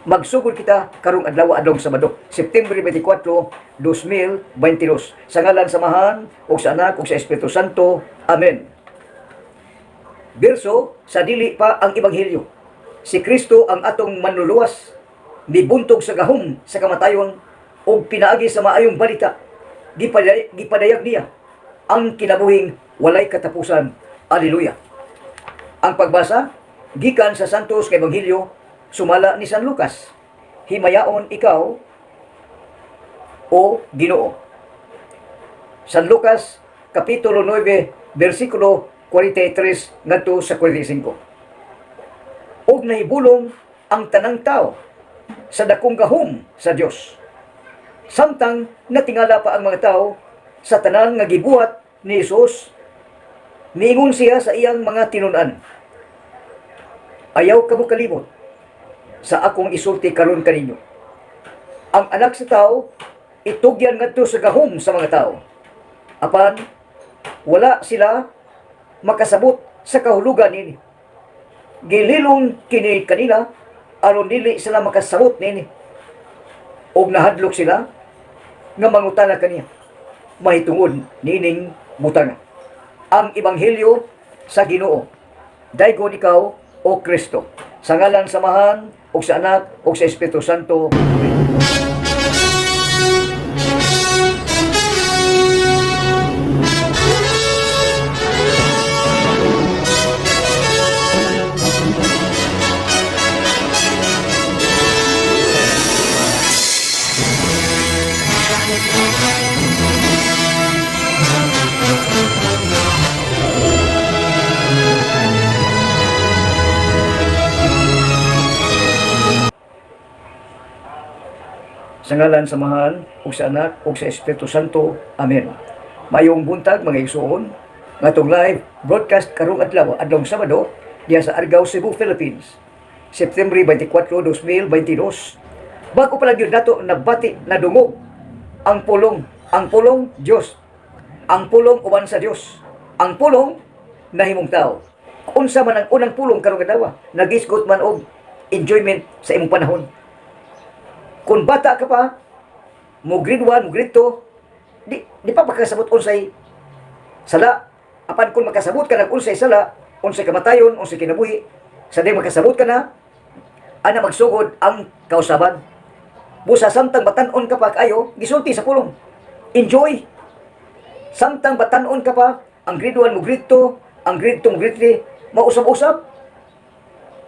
Magsugod kita karong adlaw, adlong Sabado, September 24, 2022. Sa ngalan sa Amahan ug sa Anak ug sa Espiritu Santo. Amen. Berso sa dili pa ang ebanghelyo. Si Kristo ang atong manluluwas, mibuntog sa gahom sa kamatayon ug pinaagi sa maayong balita gipadayag niya ang kinabuhing walay katapusan. Aleluya. Ang pagbasa gikan sa Santos nga Ebanghelyo sumala ni San Lucas. Himayaon ikaw, o Ginoo. San Lucas kapitulo 9 bersikulo 43 ngadto sa 45. Ug nahibulong ang tanang tao sa dakong gahom sa Dios. Samtang natingala pa ang mga tao sa tanan nga gibuhat ni Jesus, niingon siya sa iyang mga tinun-an, "Ayaw kamo kalimot sa akong isulti karon kaninyo. Ang Anak sa Tao itugyan ngadto sa gahom sa mga tao." Apan wala sila makasabot sa kahulugan nini. Gililong kini kanila aron dili sila makasabot nini. Og nahadlok sila nga mangutana kaniya mahitungod niining butanga. Ang ebanghelyo sa Ginoo. Daygon ikaw, o Kristo. Sa ngalan sa Amahan ug sa Anak ug sa Espiritu Santo. Amen. Sa ngalan sa Amahan ug sa Anak ug sa Espiritu Santo. Amen. Mayong buntag, mga igsuon, ngatong live broadcast karong adlaw, adlong Sabado, diya sa Argao, Cebu, Philippines. September 24, 2022. Bago pa lang yun nato nabati, nadungog ang pulong Dios. Ang pulong uban sa Dios. Ang pulong nahimong tao. Unsa man ang unang pulong karong adlaw, nagisgot man og enjoyment sa imong panahon. Kung bata ka pa, mo grade 1, mo grade 2, di pa makasabot unsay sala. Apan kung makasabot ka ng unsay sala, unsay kamatayon, unsay kinabuhi, sa di makasabot ka na, ana magsugod ang kausaban. Busa samtang batan-on ka pa kayo, gisulti sa pulong. Enjoy. Samtang batan-on ka pa, ang grade 1 mo grade 2, ang grade 2 mo grade 3, mausab-usab.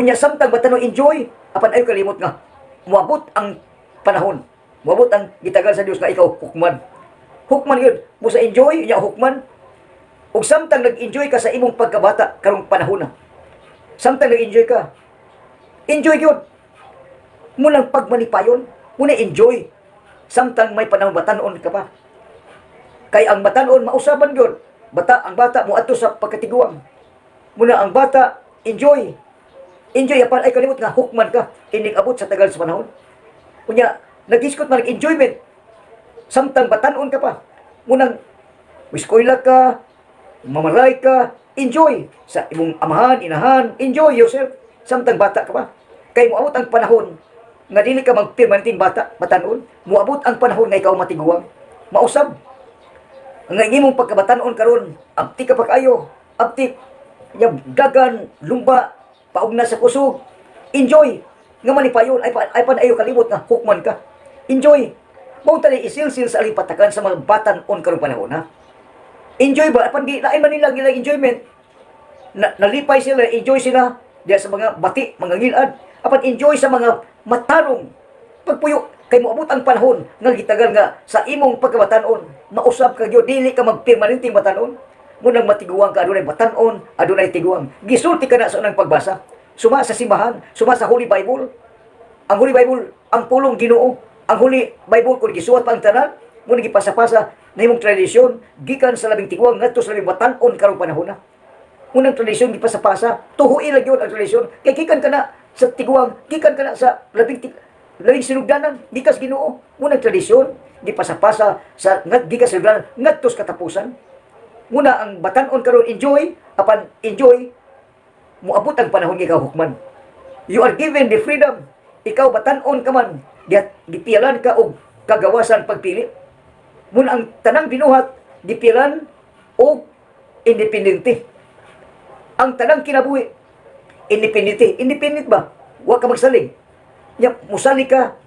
Unya samtang batan-on, enjoy, apan ayo kalimot nga moabot ang panahon. Moabot ang gitagal sa Dios nga ikaw hukman. Hukman yun. Busa enjoy, unya hukman. Ug samtang nag-enjoy ka sa imong pagkabata karong panahon na. Samtang nag-enjoy ka, enjoy yun. Munang pagmanipayon, muna enjoy. Samtang may panahon batan-on ka pa. Kay ang batan-on mausaban gyud. Bata ang bata mo adto sa pagkatiguang. Muna ang bata enjoy. Enjoy apan ay kalimot nga hukman ka inig abot sa tagal sa panahon. Unya nagisgot man enjoyment. Samtang batan-on ka pa. Munang eskwela ka, mamaray ka, enjoy sa imong amahan, inahan, enjoy yourself samtang bata ka pa. Kay moabot ang panahon nga dili ka magpermanenteng bata, batan-on, moabot ang panahon nga ikaw matiguang. Mausab. Nga imong pagkabatan-on karon, abti ka pa kaayo, abti ya dagan, lumba, paugna sa kusog. Enjoy nga malipayon ay pa, ay pan ayo kalimot nga hukman ka. Enjoy. Mao tali isilsil sa alipatakan sa mga batan-on karong panahon ha. Enjoy ba? Apan di lain man nila ilang enjoyment. Na, nalipay sila, enjoy sila diya sa mga bati, mga ngilad. Apan enjoy sa mga matarong pagpuyo kay moabot ang panahon nga gitagal nga sa imong pagkabatan-on mausab ka gyud, dili ka magpermanenteng batan-on. Munang matiguang ka, adunay batan-on, adunay tiguang. Gisulti ka na sa unang pagbasa suma sa simbahan, suma sa Holy Bible. Ang Holy Bible ang pulong Ginoo. Ang Holy Bible, kung gisuwat pa ang tanan mo, gipasapasa na imong tradisyon gikan sa labing tiguang ngadto sa labing batan-on karong panahon na. Unang tradisyon gipasapasa, tuhuin lang yun ang tradisyon kay gikan ka na sa tiguang, gikan ka na sa labing sinugdanan, gikas Ginoo. Unang tradisyon gipasapasa sa ngat gikan sa sinugdanan ngadto sa katapusan. Muna ang batan-on karon, enjoy, apan enjoy, moabot ang panahon nga ikaw hukman. You are given the freedom. Ikaw batan-on ka man, gipiyalan ka og kagawasan pagpili. Muna ang tanang binuhat gipilan og independente. Ang tanang kinabuhi independente. Independent ba? Wa ka magsalig. Nya musalig ka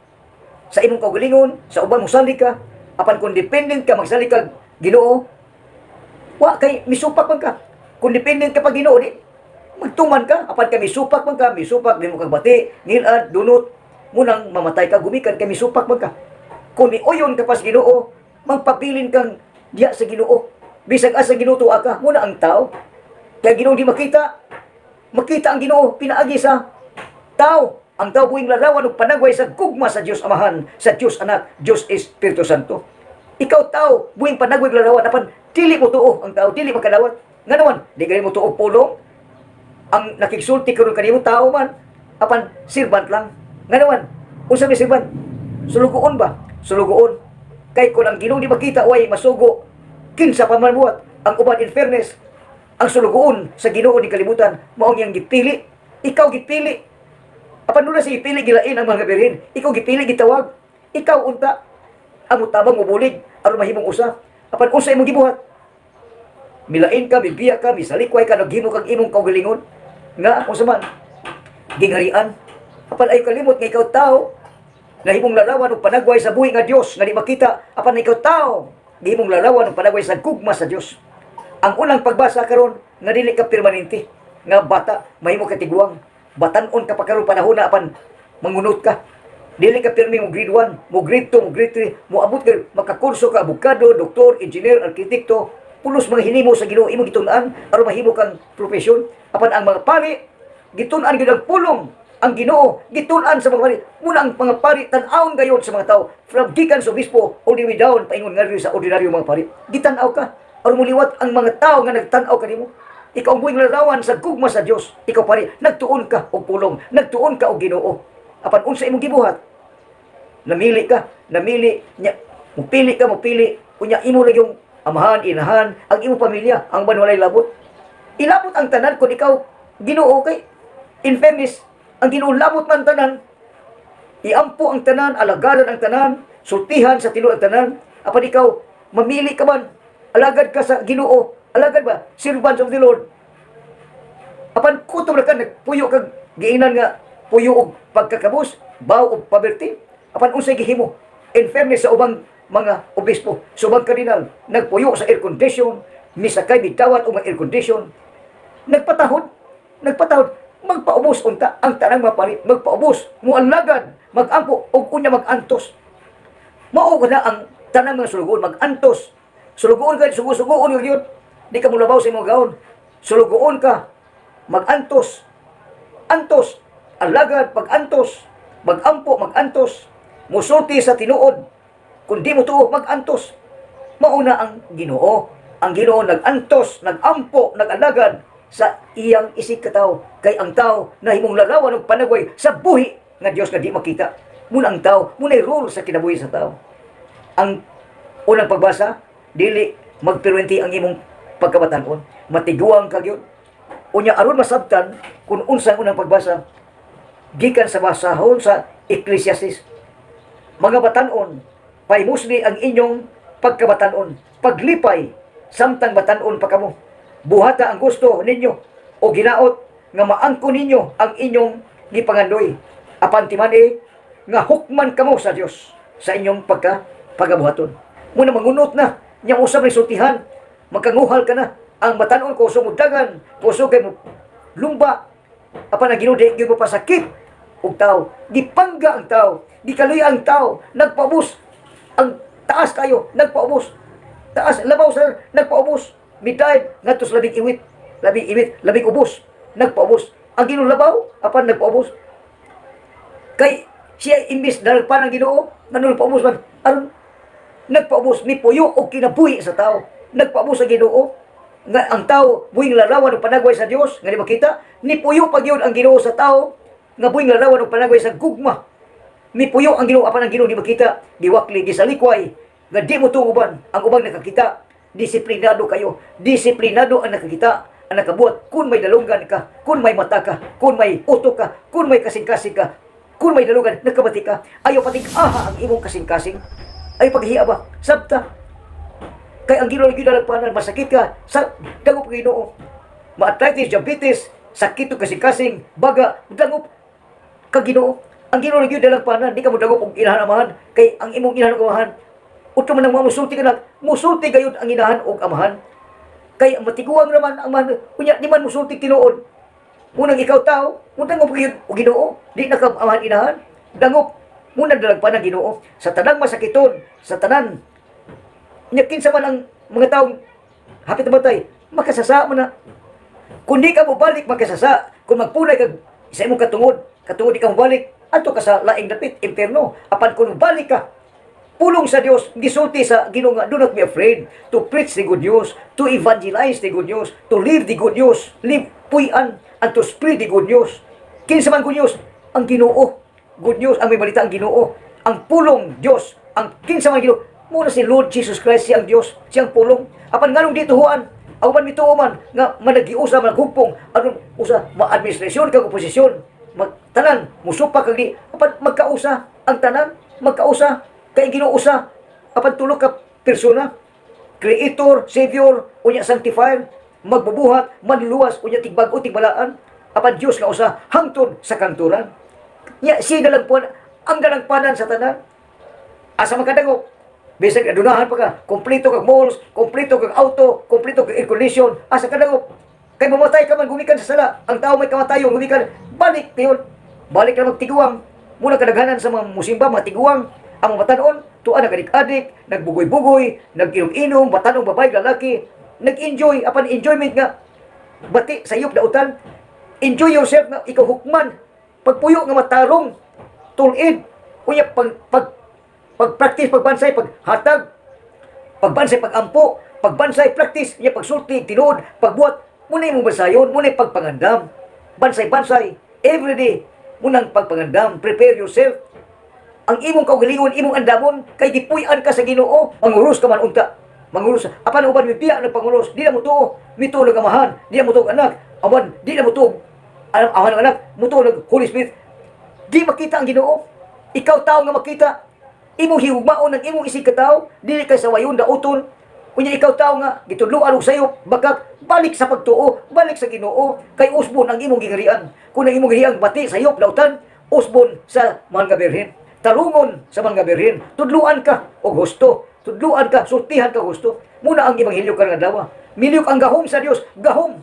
sa imong kaugalingon, sa uban musalig ka. Apan kung dependent ka, magsalig ka Ginoo, wa kay misupak man ka. Kung dependent ka pa Ginoo, di magtuman ka. Apan kay misupak man ka, misupak di mo kag bati, ngilad, dunot, munang mamatay ka gumikan kay misupak man ka. Kung miuyon ka pa sa Ginoo, magpabilin kang diya sa Ginoo. Bisag asa Ginoo tuwa ka, muna ang tao. Kaya Ginoo di makita, makita ang Ginoo pinaagi sa tao. Ang tao buhing larawan ug panagway sa gugma sa Dios Amahan, sa Dios Anak, Dios Espiritu Santo. Ikaw tao, buhing panagway ug larawan apan dili mo tuo ang tao, dili makadawat. Nga naman, di gani mo tuo pulong. Ang nakigsulti karon kanimo tao man, apan servant lang. Nga naman, unsa may servant? Sulugoon ba? Sulugoon. Kay kung ang Ginoo di makita, way masugo. Kinsa pa man buhat ang uban, in fairness, ang sulugoon sa Ginoo ni kalibutan, mao iyang gipili. Ikaw gipili. Apan nuna sa gipili gilain ang mga birhen. Ikaw gipili, gitawag. Ikaw unta ang mutabang, mubulig aron mahimong usa. Apan unsa imong gibuhat? Milain ka, mibiya ka, misalikway ka, naghimo kag imong kaugalingon. Nga unsa man gingharian. Apan ay kalimot nga ikaw tao, nahimong larawan ug panagway sa buhi nga Dios nga di makita, apan ikaw tao gihimong larawan ug panagway sa gugma sa Dios. Ang unang pagbasa karon nga dili ka permanente nga bata, mahimo ka tiguang. Batan-on ka pa karon panahon na apan mangunot ka. Dili ka pirmi mo grade 1, mo grade 2, mo grade 3, mo abot ka makakurso ka abogado, doktor, engineer, arkitekto, pulos mga hinimo sa Ginoo imong gitun-an aron mahimo kang profesyon. Apan ang mga pari gitun-an gyud ang pulong ang Ginoo, gitun-an sa mga pari. Muna ang mga pari tan-awon gayod sa mga tao from gikan sa obispo all the way down paingon nga sa ordinaryo mga pari. Gitan-aw ka aron moliwat ang mga tao nga nagtan-aw kanimo. Ikaw ang buhing larawan sa gugma sa Dios. Ikaw pari, nagtuon ka og pulong, nagtuon ka og Ginoo. Apan unsa imong gibuhat? Namili ka, namili nya, mupili ka, mupili unya imo lang yung amahan, inahan, ang imong pamilya, ang uban walay labot. Ilabot ang tanan kung ikaw Ginoo kay in fairness, ang Ginoo labot man tanan. Iampo ang tanan, alagaran ang tanan, sultihan sa tinuod ang tanan. Apan ikaw, mamili ka man, alagad ka sa Ginoo, alagad ba? Servants of the Lord. Apan kutob ra ka nagpuyo kag giinan nga puyo og pagkakabus, baw og poverty. Apan unsay gihimo? In fairness sa ubang mga obispo, sa ubang kardinal, nagpuyo sa air condition, misakay midawat og mga air condition, nagpatahod, nagpatahod, magpaubos unta ang tanang mga pari, magpaubos, mualagad, magampo, ug unya magantos. Mao na ang tanang mga sulugoon, magantos. Sulugoon ka, sugo-sugoon yun. Di ka mulabaw sa imong gahon. Sulugoon ka, magantos. Antos, alagad, pag-antos, magampo, magantos, musulti sa tinuod. Kung di mo tuo, magantos. Mauna ang Ginoo. Ang Ginoo nag-antos, nag-ampo, nag-alagad sa iyang isig katawo. Kay ang tao nahimong larawan og panagway sa buhi nga Dios nga di makita. Muna ang tao, muna role sa kinabuhi sa tao. Ang unang pagbasa, dili magperwente ang imong pagkabatanon. Matiguang ka gyud. Unya aron masabtan kung unsa ang unang pagbasa, gikan sa basahon sa Ecclesiastes. Mga batanon, pahimusli ang inyong pagkabatanon, paglipay samtang batanon pa kamo. Buhata ang gusto ninyo o ginaot nga maangko ninyo ang inyong gipangandoy. Apan timani nga hukman kamo sa Dios sa inyong pagabuhaton. Muna mangunot na, nya usab ni sultihan, magkanguhal ka na. Ang batanon ko sumudagan, kusog kay mo lumba. Apan ang Ginoo di gyud mo pasakit og tao. Gipangga ang tao, gikaluya ang tao, nagpaubos. Ang taas kayo, nagpaubos. Taas, labaw sa nagpaubos. Midive ngadto sa labing iwit, labing iwit, labing ubos, nagpaubos. Ang Ginoo labaw, apan nagpaubos. Kay siya imbis pa ng Ginoo, ngano nagpaubos man aron nagpaubos mipuyo og kinabuhi sa tao. Nagpaubos sa Ginoo nga ang tao buhing larawan og panagway sa Dios nga di makita, nipuyo pa gyud ang Ginoo sa tao nga buhing larawan og panagway sa gugma. Mipuyo ang Ginoo apan ang Ginoo di makita, giwakli, gisalikway nga di mo uban. Ang ubang nakakita, disiplinado kayo, disiplinado ang nakakita, ang nakabuhat. Kung may dalunggan ka, kung may mata ka, kung may utok ka, kung may kasing-kasing ka. Kung may dalugan, nakabati ka. Ayaw patig-aha ang imong kasing-kasing. Ayaw paghiya ba? Sabta. Kay ang Ginoo gyud dalagpanan, masakit ka sa dangop Ginoo. Ma-arthritis, diabetes, sakit og kasing-kasing, baga, dangop ka Ginoo. Ang Ginoo gyud dalagpanan, di ka mo dangop og inahan, amahan, kay ang imong inahan ug amahan utro man ang mga musulti ka na, musulti gayud ang inahan ug amahan. Kay ang matiguang naman ang man, unya di man musulti tinuod. Munang ikaw tao, mudangop gyud og Ginoo, di na ka amahan, inahan. Dangop munang dalagpanan Ginoo sa tanang masakiton, sa tanan. Nya kinsa man ang mga taong hapit na matay, makasasa man na. Kung di ka mobalik, makasasa. Kung magpunay ka sa imong katungod, katungod di ka mobalik, adto ka sa laing dapit, impierno. Apan kung balik ka, pulong sa Dios, gisulti sa Ginoo nga, do not be afraid to preach the good news, to evangelize the good news, to live the good news, live puy-an, and to spread the good news. Kinsa man good news? Ang Ginoo. Good news, ang may balita ang Ginoo. Ang pulong Dios, ang kinsa man Ginoo, muna si Lord Jesus Christ, siyang Dios, siyang pulong. Apan nganong dito huan, ang uban mituo man nga managiusa, managhugpong, aron usa ma-administrasyon kag oposisyon, magtanan musupa kag di, apan magkausa ang tanan, magkausa kay Ginoo usa, apan tulo ka persona: Creator, Savior, unya Sanctifier, magbubuhat, manluluwas, unya tigbag-o, tigbalaan, apan Dios nga usa hangtod sa kangturan. Nya siya dalagpuan, ang dalagpanan sa tanan. Asa makadangop? Bisag adunahan pa ka, kompleto kag malls, kompleto kag auto, kompleto kag air condition, asa kadangop? Kay mamatay ka man gumikan sa sala, ang tao may kamatayon gumikan, balik kayon. Balik na magtiguang. Muna kadaghanan sa mga musimba, mga tiguang, ang mga batanon, tuwa nagadik-adik, nagbugoy-bugoy, nag-inom-inom, batanong babae, lalaki, nag-enjoy, apan enjoyment nga, bati sa iyong dautan. Enjoy yourself nga ikaw hukman, pagpuyo nga matarong, tulid, unya pag, pag pag-practice, pagbansay, paghatag, pagbansay, pagampo, pagbansay, practice, niya pagsulti, tinuod, pagbuhat, muna imong bansayon, muna pagpangandam. Bansay-bansay, everyday, munang pagpangandam, prepare yourself. Ang imong kaugalingon, imong andamon, kay gipuy-an ka sa Ginoo, manguros ka man unta. Manguros. Apan uban mibiya ng panguros, di na mo tuo, mituo ng amahan, di na mo tuo anak, awan, di na mo tuo, alam, amahan ng anak, mutuo ng Holy Spirit. Di makita ang Ginoo. Ikaw tao nga makita, imong higugmaon ng imong isig katawo, dili kay sawayon, dauton. Unya ikaw tao nga gitudloan og sayop, bakak, balik sa pagtuo, balik sa Ginoo, kay usbon ang imong gingarian. Kung ang imong gingarian bati sayop, dautan, usbon sa mga birhen. Tarungon sa mga birhen, tudluan ka og husto, tudluan ka, sultihan ka husto. Muna ang ebanghelyo karong adlaw. Miliyok ang gahom sa Dios, gahom.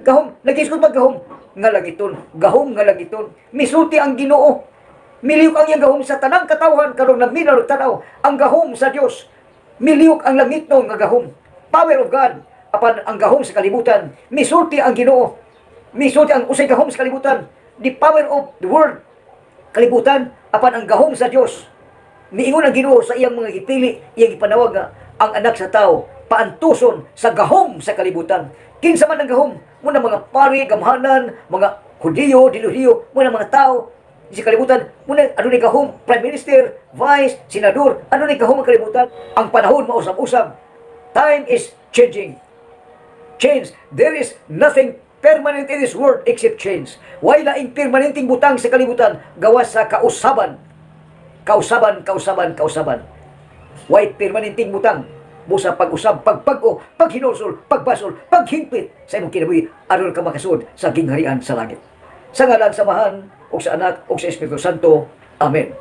Gahom, nagisgot ba gahom nga langiton, gahom nga langiton. Misulti ang Ginoo. Miliyok ang iyang gahom sa tanang katawhan karong naminaw tanaw ang gahom sa Dios. Miliyok ang langit nga gahom. Power of God apan ang gahom sa kalibutan. Misulti ang Ginoo. Misulti ang usay gahom sa kalibutan. The power of the world. Kalibutan apan ang gahom sa Dios. Miingon ang Ginoo sa iyang mga gipili, iyang gipanawag nga ang anak sa tao paantuson sa gahom sa kalibutan. Kinsa man ang gahom? Muna mga pari, gamhanan, mga Hudiyo, dili-Hudiyo, muna mga tao sa kalibutan, muna ano ni gahom, prime minister, vice, senador, ano ni gahom ang kalibutan? Ang panahon mausab-usab. Time is changing. Change. There is nothing permanent in this world except change. Way laing permanenteng butang sa kalibutan gawas sa kausaban. Kausaban, kausaban, kausaban. Way permanenteng butang busa pag-usab, pagpag-o, paghinulsol, pagbasol, paghingpit sa imong kinabuhi aron ka makasud sa gingharian sa langit. Sa ngalan sa Amahan, ug sa Anak, ug sa Espiritu Santo. Amen.